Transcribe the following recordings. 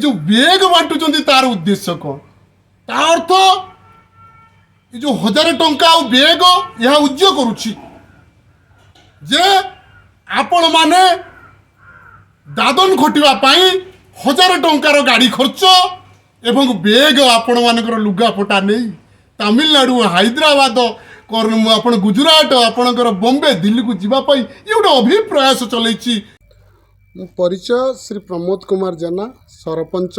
ଯେଉଁ ବେଗ ବାଣ୍ଟୁଛନ୍ତି ତାର ଉଦ୍ଦେଶ୍ୟ କ'ଣ? ତା ଅର୍ଥ ଏ ଯେଉଁ 1000 ଟଙ୍କା ଆଉ ବେଗ ଏହା ଉଜ୍ଜ୍ୟ କରୁଛି ଯେ ଆପଣମାନେ ଦାଦନ ଖଟିବା ପାଇଁ 1000 ଟଙ୍କାର ଗାଡ଼ି ଖର୍ଚ୍ଚ ଏବଂ ବେଗ, ଆପଣମାନଙ୍କର ଲୁଗାପଟା ନେଇ ତାମିଲନାଡ଼ୁ, ହାଇଦ୍ରାବାଦ, ଆପଣ ଗୁଜୁରାଟ, ଆପଣଙ୍କର ବମ୍ବେ, ଦିଲ୍ଲୀକୁ ଯିବା ପାଇଁ ଇଏ ଗୋଟେ ଅଭିପ୍ରୟାସ ଚଲେଇଛି। ମୋ ପରିଚୟ ଶ୍ରୀ ପ୍ରମୋଦ କୁମାର ଜେନା, ସରପଞ୍ଚ,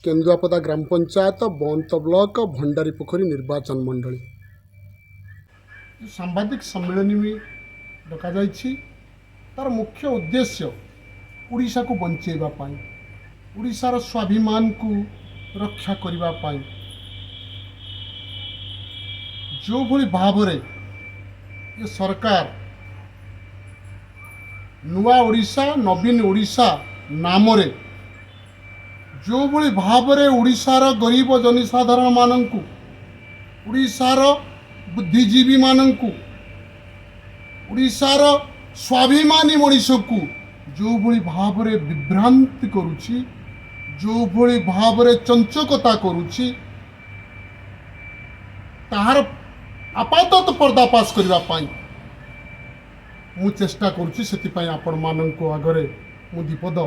କେନ୍ଦୁଆପଦା ଗ୍ରାମ ପଞ୍ଚାୟତ, ବନ୍ତ ବ୍ଲକ, ଭଣ୍ଡାରୀ ପୋଖରୀ ନିର୍ବାଚନ ମଣ୍ଡଳୀ। ସାମ୍ବାଦିକ ସମ୍ମିଳନୀ ବି ଡକାଯାଇଛି, ତାର ମୁଖ୍ୟ ଉଦ୍ଦେଶ୍ୟ ଓଡ଼ିଶାକୁ ବଞ୍ଚେଇବା ପାଇଁ, ଓଡ଼ିଶାର ସ୍ୱାଭିମାନକୁ ରକ୍ଷା କରିବା ପାଇଁ। ଯେଉଁଭଳି ଭାବରେ ଏ ସରକାର ନୂଆ ଓଡ଼ିଶା, ନବୀନ ଓଡ଼ିଶା ନାମରେ ଯେଉଁଭଳି ଭାବରେ ଓଡ଼ିଶାର ଗରିବ ଜନସାଧାରଣମାନଙ୍କୁ, ଓଡ଼ିଶାର ବୁଦ୍ଧିଜୀବୀମାନଙ୍କୁ, ଓଡ଼ିଶାର ସ୍ୱାଭିମାନୀ ମଣିଷକୁ ଯେଉଁଭଳି ଭାବରେ ବିଭ୍ରାନ୍ତି କରୁଛି, ଯେଉଁଭଳି ଭାବରେ ଚଞ୍ଚକତା କରୁଛି, ତାହାର ଆପାତତ ପର୍ଦ୍ଦାଫାଶ କରିବା ପାଇଁ ମୁଁ ଚେଷ୍ଟା କରୁଛି। ସେଥିପାଇଁ ଆପଣମାନଙ୍କ ଆଗରେ ମୁଁ ବିପଦ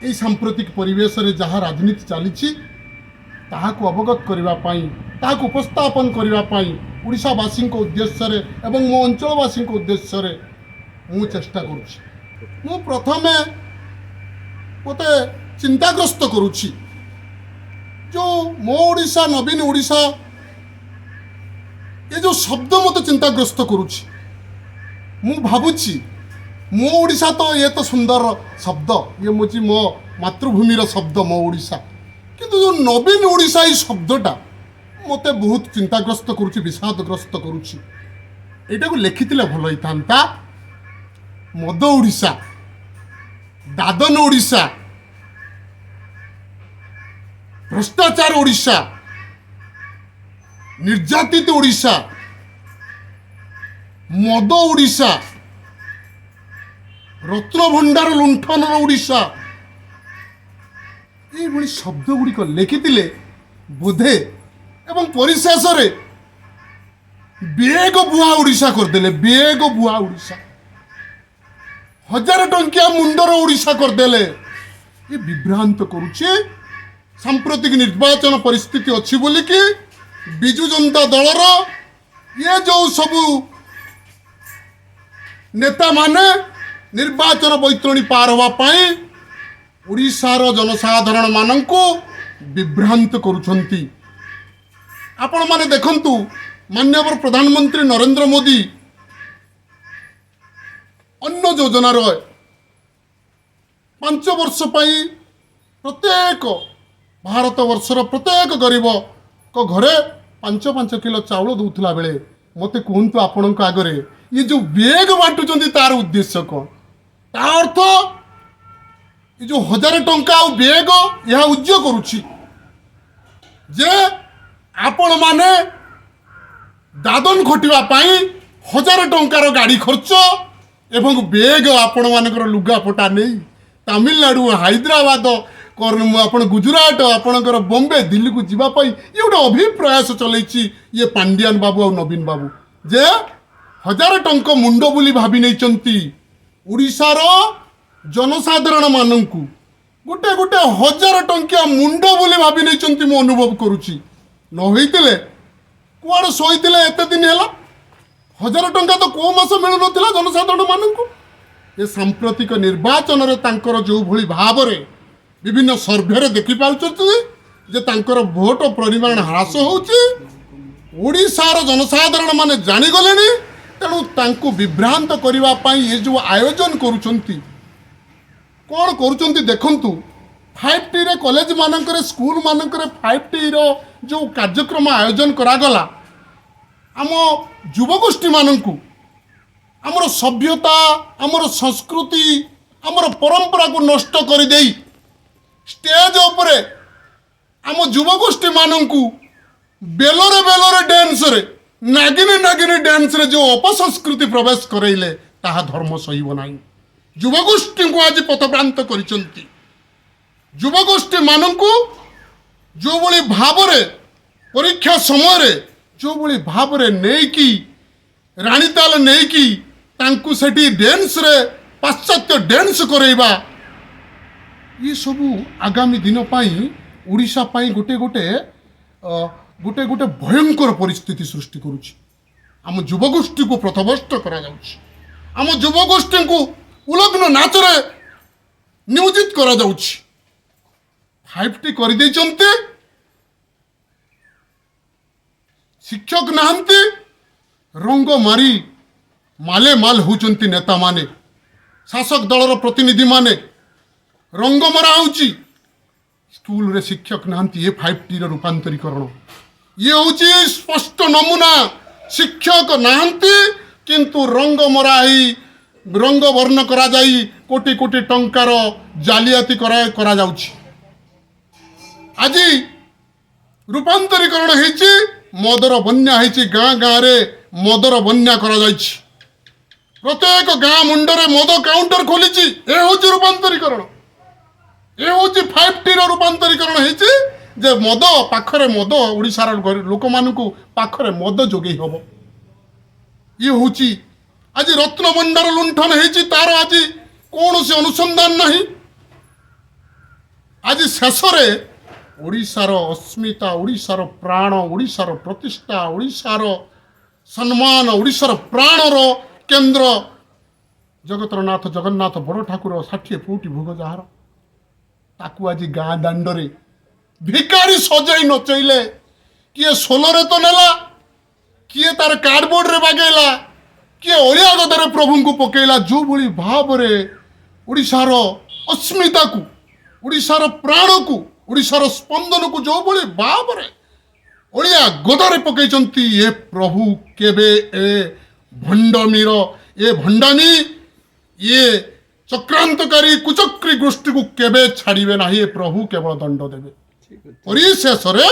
ଏଇ ସାମ୍ପ୍ରତିକ ପରିବେଶରେ ଯାହା ରାଜନୀତି ଚାଲିଛି, ତାହାକୁ ଅବଗତ କରିବା ପାଇଁ, ତାହାକୁ ଉପସ୍ଥାପନ କରିବା ପାଇଁ ଓଡ଼ିଶାବାସୀଙ୍କ ଉଦ୍ଦେଶ୍ୟରେ ଏବଂ ମୋ ଅଞ୍ଚଳବାସୀଙ୍କ ଉଦ୍ଦେଶ୍ୟରେ ମୁଁ ଚେଷ୍ଟା କରୁଛି। ମୁଁ ପ୍ରଥମେ ମୋତେ ଚିନ୍ତାଗ୍ରସ୍ତ କରୁଛି ଯେଉଁ ମୋ ଓଡ଼ିଶା, ନବୀନ ଓଡ଼ିଶା, ଏ ଯେଉଁ ଶବ୍ଦ ମୋତେ ଚିନ୍ତାଗ୍ରସ୍ତ କରୁଛି। ମୁଁ ଭାବୁଛି ମୋ ଓଡ଼ିଶା ତ ଇଏ ତ ସୁନ୍ଦର ଶବ୍ଦ, ଇଏ ହେଉଛି ମୋ ମାତୃଭୂମିର ଶବ୍ଦ ମୋ ଓଡ଼ିଶା। କିନ୍ତୁ ଯେଉଁ ନବୀନ ଓଡ଼ିଶା, ଏଇ ଶବ୍ଦଟା ମୋତେ ବହୁତ ଚିନ୍ତାଗ୍ରସ୍ତ କରୁଛି, ବିଷାଦଗ୍ରସ୍ତ କରୁଛି। ଏଇଟାକୁ ଲେଖିଥିଲେ ଭଲ ହେଇଥାନ୍ତା ମଦ ଓଡ଼ିଶା, ଦାଦନ ଓଡ଼ିଶା, ଭ୍ରଷ୍ଟାଚାର ଓଡ଼ିଶା, ନିର୍ଯାତିତ ଓଡ଼ିଶା, ମଦ ଓଡ଼ିଶା, ରତ୍ନଭଣ୍ଡାର ଲୁଣ୍ଠନର ଓଡ଼ିଶା। ଏଇଭଳି ଶବ୍ଦ ଗୁଡ଼ିକ ଲେଖିଥିଲେ ବୋଧେ ଏବଂ ପରିଶେଷରେ ବେଗ ବୁହା ଓଡ଼ିଶା କରିଦେଲେ। ବେଗ ବୁହା ଓଡ଼ିଶା, 1000 ଟଙ୍କିଆ ମୁଣ୍ଡର ଓଡ଼ିଶା କରିଦେଲେ। ଏ ବିଭ୍ରାନ୍ତ କରୁଛି। ସାମ୍ପ୍ରତିକ ନିର୍ବାଚନ ପରିସ୍ଥିତି ଅଛି ବୋଲିକି ବିଜୁ ଜନତା ଦଳର ଇଏ ଯେଉଁ ସବୁ ନେତାମାନେ ନିର୍ବାଚନ ବୈତରଣୀ ପାର ହେବା ପାଇଁ ଓଡ଼ିଶାର ଜନସାଧାରଣମାନଙ୍କୁ ବିଭ୍ରାନ୍ତ କରୁଛନ୍ତି। ଆପଣମାନେ ଦେଖନ୍ତୁ, ମାନ୍ୟବର ପ୍ରଧାନମନ୍ତ୍ରୀ ନରେନ୍ଦ୍ର ମୋଦି ଅନ୍ନ ଯୋଜନାର 5 ବର୍ଷ ପାଇଁ ପ୍ରତ୍ୟେକ ଭାରତ ବର୍ଷର ପ୍ରତ୍ୟେକ ଗରିବଙ୍କ ଘରେ 5 5 କିଲୋ ଚାଉଳ ଦେଉଥିଲା ବେଳେ ମୋତେ କୁହନ୍ତୁ, ଆପଣଙ୍କ ଆଗରେ ଇଏ ଯେଉଁ ବେଗ ବାଣ୍ଟୁଛନ୍ତି ତାର ଉଦ୍ଦେଶ୍ୟ କ'ଣ? ତା ଅର୍ଥ ଏ ଯେଉଁ 1000 ଟଙ୍କା ଆଉ ବେଗ ଏହା ଉଜ୍ଜ୍ୟ କରୁଛି ଯେ ଆପଣମାନେ ଦାଦନ ଖଟିବା ପାଇଁ 1000 ଟଙ୍କାର ଗାଡ଼ି ଖର୍ଚ୍ଚ ଏବଂ ବେଗ, ଆପଣମାନଙ୍କର ଲୁଗାପଟା ନେଇ ତାମିଲନାଡ଼ୁ, ହାଇଦ୍ରାବାଦ, ଆପଣ ଗୁଜୁରାଟ, ଆପଣଙ୍କର ବମ୍ବେ, ଦିଲ୍ଲୀକୁ ଯିବା ପାଇଁ ଇଏ ଗୋଟେ ଅଭିପ୍ରୟାସ ଚଲେଇଛି। ଇଏ ପାଣ୍ଡିଆନ ବାବୁ ଆଉ ନବୀନ ବାବୁ ଯେ 1000 ଟଙ୍କା ମୁଣ୍ଡ ବୋଲି ଭାବି ନେଇଛନ୍ତି, ଓଡ଼ିଶାର ଜନସାଧାରଣମାନଙ୍କୁ ଗୋଟେ ଗୋଟେ 1000 ଟଙ୍କିଆ ମୁଣ୍ଡ ବୋଲି ଭାବି ନେଇଛନ୍ତି, ମୁଁ ଅନୁଭବ କରୁଛି। ନ ହେଇଥିଲେ କୁଆଡ଼େ ଶୋଇଥିଲେ ଏତେ ଦିନ ହେଲା? 1000 ଟଙ୍କା ତ କେଉଁ ମାସ ମିଳୁନଥିଲା ଜନସାଧାରଣମାନଙ୍କୁ। ଏ ସାମ୍ପ୍ରତିକ ନିର୍ବାଚନରେ ତାଙ୍କର ଯେଉଁଭଳି ଭାବରେ ବିଭିନ୍ନ ସର୍ଭେରେ ଦେଖିପାରୁଛନ୍ତି ଯେ ତାଙ୍କର ଭୋଟ ପରିମାଣ ହ୍ରାସ ହେଉଛି, ଓଡ଼ିଶାର ଜନସାଧାରଣମାନେ ଜାଣିଗଲେଣି। ତେଣୁ ତାଙ୍କୁ ବିଭ୍ରାନ୍ତ କରିବା ପାଇଁ ଏ ଯେଉଁ ଆୟୋଜନ କରୁଛନ୍ତି, କ'ଣ କରୁଛନ୍ତି ଦେଖନ୍ତୁ। 5Tରେ କଲେଜ ମାନଙ୍କରେ, ସ୍କୁଲ ମାନଙ୍କରେ 5Tର ଯେଉଁ କାର୍ଯ୍ୟକ୍ରମ ଆୟୋଜନ କରାଗଲା, ଆମ ଯୁବଗୋଷ୍ଠୀମାନଙ୍କୁ ଆମର ସଭ୍ୟତା, ଆମର ସଂସ୍କୃତି, ଆମର ପରମ୍ପରାକୁ ନଷ୍ଟ କରିଦେଇ ଷ୍ଟେଜ ଉପରେ ଆମ ଯୁବଗୋଷ୍ଠୀମାନଙ୍କୁ ବେଲରେ ବେଲରେ ଡ୍ୟାନ୍ସରେ, ନାଗିନୀ ନାଗିନୀ ଡ୍ୟାନ୍ସରେ ଯେଉଁ ଅପସଂସ୍କୃତି ପ୍ରବେଶ କରେଇଲେ, ତାହା ଧର୍ମ ସହିବ ନାହିଁ। ଯୁବଗୋଷ୍ଠୀଙ୍କୁ ଆଜି ପଥପ୍ରାନ୍ତ କରିଛନ୍ତି। ଯୁବଗୋଷ୍ଠୀମାନଙ୍କୁ ଯେଉଁଭଳି ଭାବରେ ପରୀକ୍ଷା ସମୟରେ ଯେଉଁଭଳି ଭାବରେ ନେଇକି ରାଣୀତାଲ ନେଇକି ତାଙ୍କୁ ସେଠି ଡ୍ୟାନ୍ସରେ ପାଶ୍ଚାତ୍ୟ ଡ୍ୟାନ୍ସ କରେଇବା, ଏସବୁ ଆଗାମୀ ଦିନ ପାଇଁ ଓଡ଼ିଶା ପାଇଁ ଗୋଟେ ଗୋଟେ ଭୟଙ୍କର ପରିସ୍ଥିତି ସୃଷ୍ଟି କରୁଛି। ଆମ ଯୁବଗୋଷ୍ଠୀକୁ ପଥଭ୍ରଷ୍ଟ କରାଯାଉଛି, ଆମ ଯୁବଗୋଷ୍ଠୀଙ୍କୁ ଉଲଗ୍ନ ନାଚରେ ନିୟୋଜିତ କରାଯାଉଛି। 5T କରିଦେଇଛନ୍ତି, ଶିକ୍ଷକ ନାହାନ୍ତି, ରଙ୍ଗ ମାରି ମାଲେ ମାଲ ହେଉଛନ୍ତି ନେତାମାନେ, ଶାସକ ଦଳର ପ୍ରତିନିଧିମାନେ। ରଙ୍ଗ ମରା ହେଉଛି, ସ୍କୁଲରେ ଶିକ୍ଷକ ନାହାନ୍ତି। ଏ 5Tର ରୂପାନ୍ତରୀକରଣ ଇଏ ହେଉଛି ସ୍ପଷ୍ଟ ନମୁନା। ଶିକ୍ଷକ ନାହାନ୍ତି, କିନ୍ତୁ ରଙ୍ଗ ମରା ହେଇ, ରଙ୍ଗ ବର୍ଣ୍ଣ କରାଯାଇ କୋଟି କୋଟି ଟଙ୍କାର ଜାଲିଆତି କରାଯାଉଛି। ଆଜି ରୂପାନ୍ତରୀକରଣ ହେଇଛି, ମଦର ବନ୍ୟା ହେଇଛି, ଗାଁ ଗାଁରେ ମଦର ବନ୍ୟା କରାଯାଇଛି, ପ୍ରତ୍ୟେକ ଗାଁ ମୁଣ୍ଡରେ ମଦ କାଉଣ୍ଟର ଖୋଲିଛି। ଏ ହେଉଛି ରୂପାନ୍ତରୀକରଣ, ଏ ହେଉଛି 5Tର ରୂପାନ୍ତରୀକରଣ ହେଇଛି ଯେ ମଦ ପାଖରେ, ମଦ ଓଡ଼ିଶାର ଲୋକମାନଙ୍କୁ ପାଖରେ ମଦ ଯୋଗେଇ ହବ। ଇଏ ହେଉଛି ଆଜି ରତ୍ନଭଣ୍ଡାର ଲୁଣ୍ଠନ ହେଇଛି, ତାର ଆଜି କୌଣସି ଅନୁସନ୍ଧାନ ନାହିଁ। ଆଜି ଶେଷରେ ଓଡ଼ିଶାର ଅସ୍ମିତା, ଓଡ଼ିଶାର ପ୍ରାଣ, ଓଡ଼ିଶାର ପ୍ରତିଷ୍ଠା, ଓଡ଼ିଶାର ସମ୍ମାନ, ଓଡ଼ିଶାର ପ୍ରାଣର କେନ୍ଦ୍ର ଜଗତର ନାଥ ଜଗନ୍ନାଥ ବଡ଼ ଠାକୁର, 60 ପଉଟି ଭୋଗ ଯାହାର, ତାକୁ ଆଜି ଗାଁ ଦାଣ୍ଡରେ ଭିକାରୀ ସଜେଇ ନଚେଇଲେ। କିଏ ସୋଲରେ ତ ନେଲା, କିଏ ତାର କାର୍ଡବୋର୍ଡରେ ବାଗେଇଲା, କିଏ ଅଳିଆ ଗଦାରେ ପ୍ରଭୁଙ୍କୁ ପକେଇଲା। ଯେଉଁଭଳି ଭାବରେ ଓଡ଼ିଶାର ଅସ୍ମିତାକୁ, ଓଡ଼ିଶାର ପ୍ରାଣକୁ, ଓଡ଼ିଶାର ସ୍ପନ୍ଦନକୁ ଯେଉଁଭଳି ଭାବରେ ଅଳିଆ ଗଦାରେ ପକେଇଛନ୍ତି, ଏ ପ୍ରଭୁ କେବେ ଏ ଭଣ୍ଡମୀର, ଏ ଭଣ୍ଡାମୀ, ଇଏ ଚକ୍ରାନ୍ତକାରୀ କୁଚକ୍ରୀ ଗୋଷ୍ଠୀକୁ କେବେ ଛାଡ଼ିବେ ନାହିଁ। ଏ ପ୍ରଭୁ କେବଳ ଦଣ୍ଡ ଦେବେ। ପରିଶେଷରେ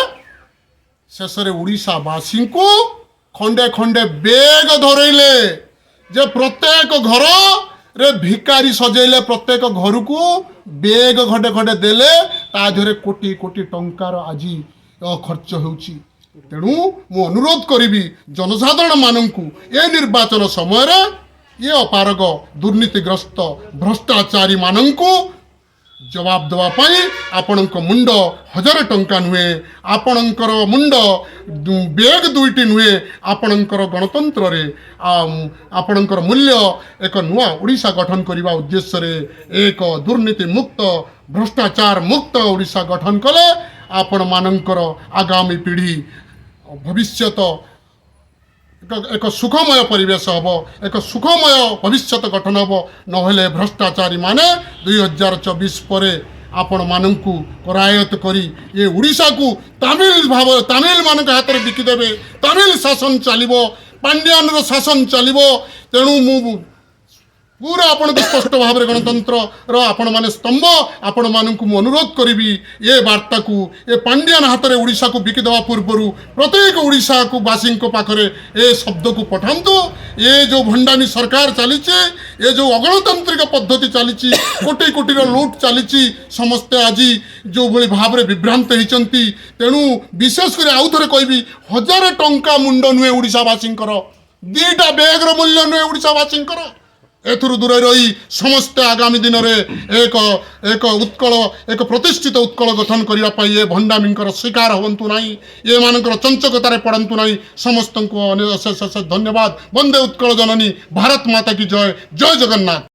ଶେଷରେ ଓଡ଼ିଶାବାସୀଙ୍କୁ ଖଣ୍ଡେ ଖଣ୍ଡେ ବେଗ ଧରେଇଲେ ଯେ ପ୍ରତ୍ୟେକ ଘରରେ ଭିକାରୀ ସଜେଇଲେ, ପ୍ରତ୍ୟେକ ଘରକୁ ବେଗ ଖଣ୍ଡେ ଖଣ୍ଡେ ଦେଲେ, ତା ଦେହରେ କୋଟି କୋଟି ଟଙ୍କାର ଆଜି ଖର୍ଚ୍ଚ ହେଉଛି। ତେଣୁ ମୁଁ ଅନୁରୋଧ କରିବି ଜନସାଧାରଣ ମାନଙ୍କୁ, ଏ ନିର୍ବାଚନ ସମୟରେ ଏ ଅପାରଗ ଦୁର୍ନୀତିଗ୍ରସ୍ତ ଭ୍ରଷ୍ଟାଚାରୀ ମାନଙ୍କୁ ଜବାବ ଦେବା ପାଇଁ ଆପଣଙ୍କ ମୁଣ୍ଡ ହଜାରେ ଟଙ୍କା ନୁହେଁ, ଆପଣଙ୍କର ମୁଣ୍ଡ ବେଗ ଦୁଇଟି ନୁହେଁ, ଆପଣଙ୍କର ଗଣତନ୍ତ୍ରରେ ଆପଣଙ୍କର ମୂଲ୍ୟ ଏକ ନୂଆ ଓଡ଼ିଶା ଗଠନ କରିବା ଉଦ୍ଦେଶ୍ୟରେ ଏକ ଦୁର୍ନୀତି ମୁକ୍ତ, ଭ୍ରଷ୍ଟାଚାର ମୁକ୍ତ ଓଡ଼ିଶା ଗଠନ କଲେ ଆପଣମାନଙ୍କର ଆଗାମୀ ପିଢ଼ି ଭବିଷ୍ୟତ ଏକ ସୁଖମୟ ପରିବେଶ ହେବ, ଏକ ସୁଖମୟ ଭବିଷ୍ୟତ ଗଠନ ହେବ। ନହେଲେ ଭ୍ରଷ୍ଟାଚାରୀମାନେ 2024 ପରେ ଆପଣମାନଙ୍କୁ କରାୟତ କରି ଏ ଓଡ଼ିଶାକୁ ତାମିଲ ଭାବ ତାମିଲମାନଙ୍କ ହାତରେ ବିକିଦେବେ। ତାମିଲ ଶାସନ ଚାଲିବ, ପାଣ୍ଡିଆନର ଶାସନ ଚାଲିବ। ତେଣୁ ମୁଁ ପୁରା ଆପଣଙ୍କୁ ସ୍ପଷ୍ଟ ଭାବରେ ଗଣତନ୍ତ୍ରର ଆପଣମାନେ ସ୍ତମ୍ଭ, ଆପଣମାନଙ୍କୁ ମୁଁ ଅନୁରୋଧ କରିବି, ଏ ବାର୍ତ୍ତାକୁ ଏ ପାଣ୍ଡିଆନ ହାତରେ ଓଡ଼ିଶାକୁ ବିକିଦେବା ପୂର୍ବରୁ ପ୍ରତ୍ୟେକ ଓଡ଼ିଶାକୁ ବାସୀଙ୍କ ପାଖରେ ଏ ଶବ୍ଦକୁ ପଠାନ୍ତୁ। ଏ ଯେଉଁ ଭଣ୍ଡାମୀ ସରକାର ଚାଲିଛି, ଏ ଯେଉଁ ଅଗଣତାନ୍ତ୍ରିକ ପଦ୍ଧତି ଚାଲିଛି, କୋଟି କୋଟିର ଲୁଟ୍ ଚାଲିଛି, ସମସ୍ତେ ଆଜି ଯେଉଁଭଳି ଭାବରେ ବିଭ୍ରାନ୍ତ ହେଇଛନ୍ତି। ତେଣୁ ବିଶେଷ କରି ଆଉ ଥରେ କହିବି, ହଜାରେ ଟଙ୍କା ମୁଣ୍ଡ ନୁହେଁ ଓଡ଼ିଶାବାସୀଙ୍କର, 2ଟା ବ୍ୟାଗର ମୂଲ୍ୟ ନୁହେଁ ଓଡ଼ିଶାବାସୀଙ୍କର। ଏଥିରୁ ଦୂରରେ ରହି ସମସ୍ତେ ଆଗାମୀ ଦିନରେ ଏକ ଏକ ଉତ୍କଳ, ଏକ ପ୍ରତିଷ୍ଠିତ ଉତ୍କଳ ଗଠନ କରିବା ପାଇଁ ଏ ଭଣ୍ଡାମୀଙ୍କର ଶିକାର ହୁଅନ୍ତୁ ନାହିଁ, ଏମାନଙ୍କର ଚଞ୍ଚକତାରେ ପଡ଼ନ୍ତୁ ନାହିଁ। ସମସ୍ତଙ୍କୁ ଅନେକ ଅଶେଷ ଅଶେଷ ଧନ୍ୟବାଦ। ବନ୍ଦେ ଉତ୍କଳ ଜନନୀ, ଭାରତ ମାତା କି ଜୟ, ଜୟ ଜଗନ୍ନାଥ।